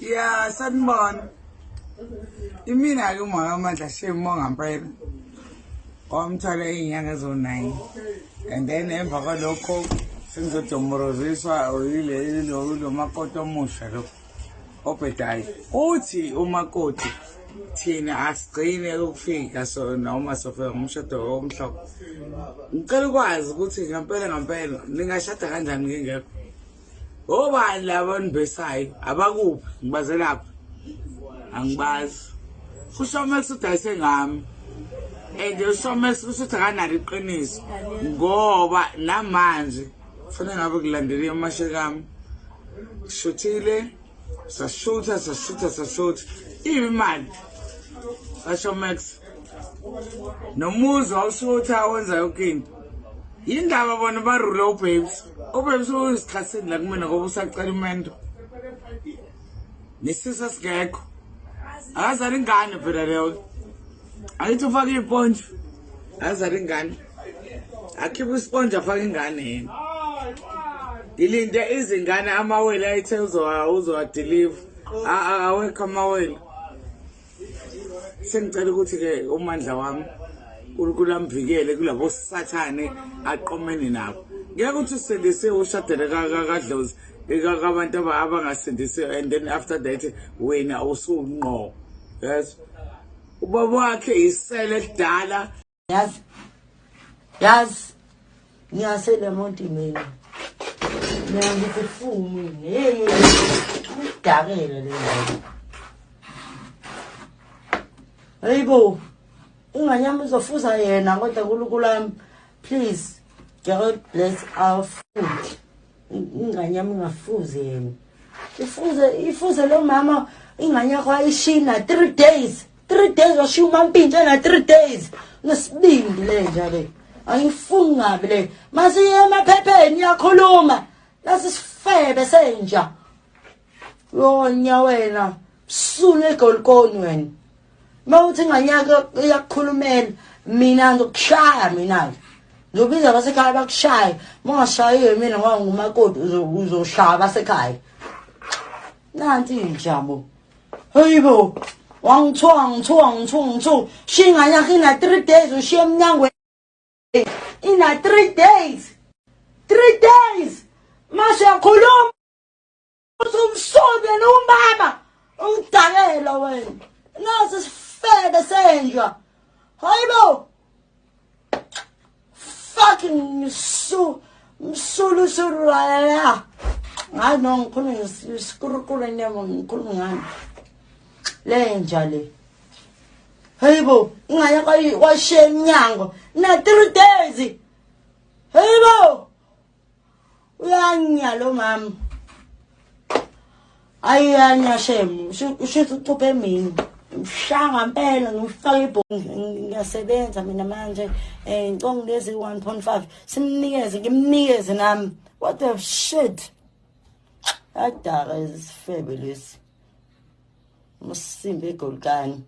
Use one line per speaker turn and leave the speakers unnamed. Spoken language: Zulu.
Ya, sanibona. Imina-ke umama Mandla shame ngampela. Wamthola iy'nyanga ezo-9. And then emva kwalokho sengizodomoroziswa yile yilo makoti omusha lo obhedayo. Uthi umakoti thina asigcine ukufika so noma sofika ngomshado omhlophe. Ngicela ukwazi ukuthi ngampela ngampela ningashada kanjani ngingekho. Obani laba onibesayo abakuphi ngibazelaphi angibazi. UShomex udayise ngami and uShomex kusho ukuthi akanalo iqiniso ngoba namanje kufanele ngabe kulandele amasheke ami shuthile sashutha sashutha sashutha ibi imali kaShomex nomuzi wawushutha wenza yonke into. Yindaba bona barule uBabes. UBabes uyisikhathini la kumina ngoba usacela umendo. Nesisa singekho. Akazali ingane phela leyo. Angithi ufake iponji. Akazali ingane. Akhiphe isponji afake ingane yena. Ngilinde izingane amawele ayithe uzowadeliver. Awekho amawele. Sengicela ukuthi-ke uMandla wami uNkulunkulu amvikele kulabo sathane aqomene nabo. Ngeke uthi usindisiwe ushadele kadlozi kabantu abangasindisiwe and then after that wena usunqo. Yes. Ubaba wakhe isele elidala.
Yazi. Yazi. Ngiyasele muntu mina. Mina ngithi fumi. Hey. Udakele le ndawo. Hayibo. Ingane yami izofuza yena kodwa uNkulunkulu wami. Please. God bless our food. Ingane yami ingafuzi yena. Ifuze ifuze lo mama ingane yakho ayishina 3 days. 3 days washiya umampintsha na 3 days. Nesibindi le nja le. Angifuni ngabe le. Masiye emaphepheni iyakhuluma. Lasi sifebe senja. Yonya wena. Sune egolikoni wena. Mawuthi inganyaka iyakukhulumela mina ngizokushaya mina. Ngizobiza abasekhaya bakushaye. Mungashayiwe mina ngoba ngumakoti uzoshaya abasekhaya. Nanti inja bo. Hayibo. Wangithuka ngithuka ngithuka ngithuka. Shiya ingane yakho ina 3 days ushiya emnyangweni. Ina 3 days. 3 days. Mase uyakhuluma. Usumsonde nomama. Ungidakela wena. Nasi sifebe senja. Hayibo. Fucking su msulu suraya. Ngazi no ngikhuluma isikurukuru nemo ngikhuluma ngani. Lenja le. Hayibo, ingane kwashiya emnyango. Na 3 days. Hayibo. Uyanya lo mama. Ayanya shem, ushuthi ucuphe mina. Ngishaya ngampela ngifaka ibhongi ngiyasebenza mina manje eh ngicela lezi 1.5 simnikeze ngimnikeze nami. What the shit? Adaka isifebe lesi. Musimbe egolkani.